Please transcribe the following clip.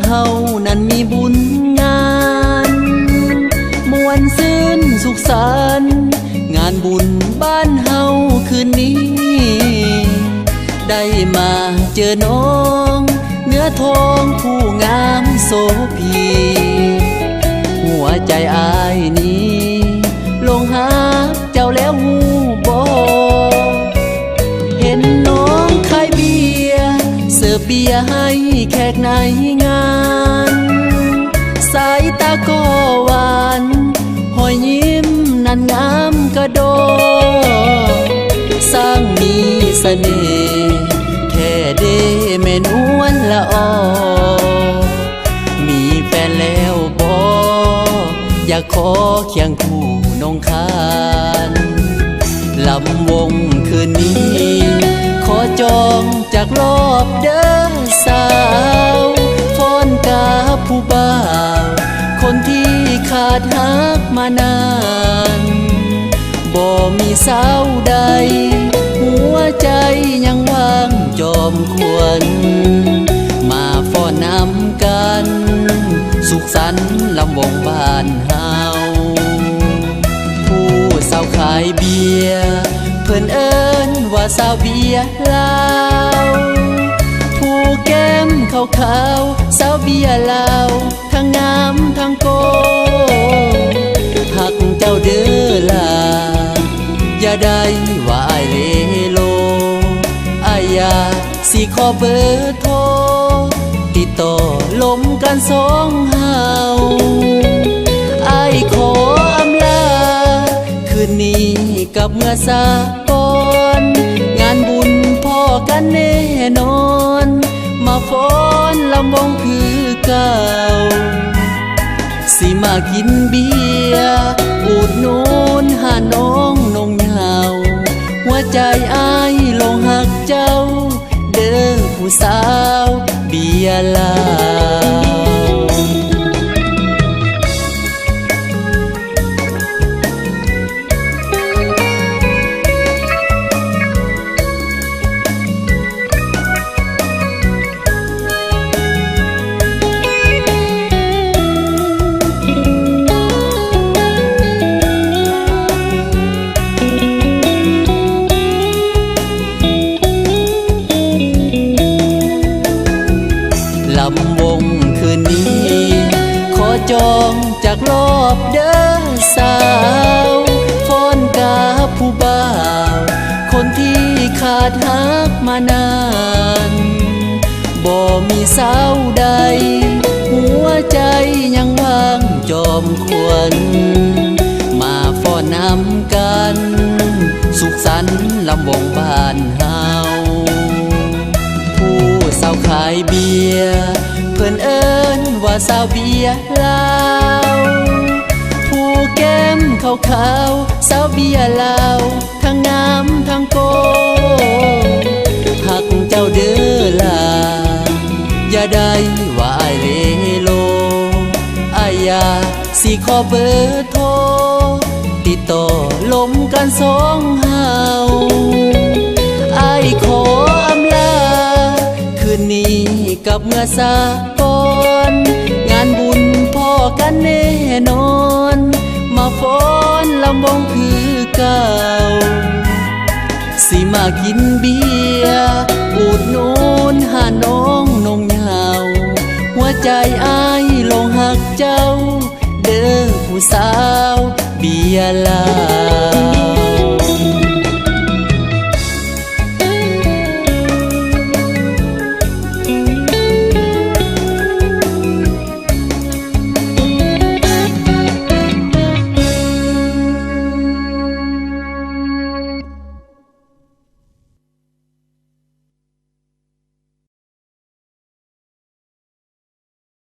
ເຮົານັ້ນມີບຸນງານ ມ່ວນຊື່ນສຸກສັນ ງານບຸນບ້ານເຮົາຄືນນີ້ ໄດ້ມາເຈີນ້ອງເນື້ອທອງຜູ້ງາມໂສພີ ຫົວໃຈອ້າຍນີ້ຫຼົງຮັກເຈົ້າແລ້ວຮູ້ບໍ່? ເຫັນນ້ອງຂາຍເບຍ ເສີບເບຍໃຫ້ແຂກໃນງານ ສາຍຕາກໍຫວານ ຮອຍຍິ້ມນັ້ນງາມກະດໍ ຊ່າງມີສະເໜ່ແທ້ເດແມ່ນວນລະອໍ ມີແຟນແລ້ວບໍ່? ຢາກຂໍຄຽງຄູ່ນົງຄານ ລຳວົງຄືນນີ້ ຂໍຈອງຈັກລອບເດີສາວ ຟ້ອນກັບຜູ້ບ່າວ ຄົນທີ່ຂາດຮັກມານານ ບໍ່ມີສາວໃດ ຫົວໃຈຍັງວ່າງຈອມຄວນ ມາຟ້ອນນຳກັນ ສຸກສັນລຳວົງບ້ານເຮົາ ຜູ້ສາວຂາຍເບຍ ເພິ່ນເອີ້ນວ່າສາວເບຍລາວ ຜູ້ແກ້ມຂາວໆ ສາວເບຍລາວ ທັງງາມທັງໂກ ຮັກເຈົ້າເດີຫຼ້າ ຢ່າໄດ້ວ່າອ້າຍເລໂລ ອ້າຍຢາກຊິຂໍເບີໂທ ຕິດຕໍ່ລົມກັນສອງເຮົາ ອ້າຍຂໍອຳລາ ຄືນນີ້ກັບເມືອສາ ກ່ອນ ງານບຸນພໍ້ກັນແນ່ນອນ ມາຟ້ອນລຳວົງຄືເກົ່າ ຊິມາກິນເບຍ ອຸດໜູນຫານ້ອງນົງເຍົາ ຫົວໃຈອ້າຍຫຼົງຮັກເຈົ້າ ເດີຜູ້ສາວເບຍລາວ. ລຳວົງຄືນນີ້ ຂໍຈອງຈັກລອບເດີສາວ ຟ້ອນກັບຜູ້ບ່າວ ຄົນທີ່ຂາດຮັກມານານ ບໍ່ມີສາວໃດ ຫົວໃຈຍັງວ່າງຈອມຄວນ ມາຟ້ອນນຳກັນ ສຸກສັນລຳວົງບ້ານເຮົາ ຜູ້ສາວຂາຍເບຍ ເພິ່ນເອີ້ນວ່າສາວເບຍລາວ ຜູ້ແກ້ມຂາວໆ ສາວເບຍລາວ ທັງງາມທັງໂກ ຮັກເຈົ້າເດີຫຼ້າ ຢ່າໄດ້ວ່າອ້າຍເລໂລ ອ້າຍຢາກຊິຂໍເບີໂທ ຕິດຕໍ່ລົມກັນສອງເຮົາ ອ້າຍຂໍອຳລາ ຄືນນີ້ກັບເມືອສາ ກ່ອນ ງານບຸນພໍ້ກັນແນ່ນອນ ມາຟ້ອນລຳວົງຄືເກົ່າ ຊິມາກິນເບຍ ອຸດໜູນຫານ້ອງນົງເຍົາ ຫົວໃຈອ້າຍຫຼົງຮັກເຈົ້າ ເດີຜູ້ສາວເບຍລາວ.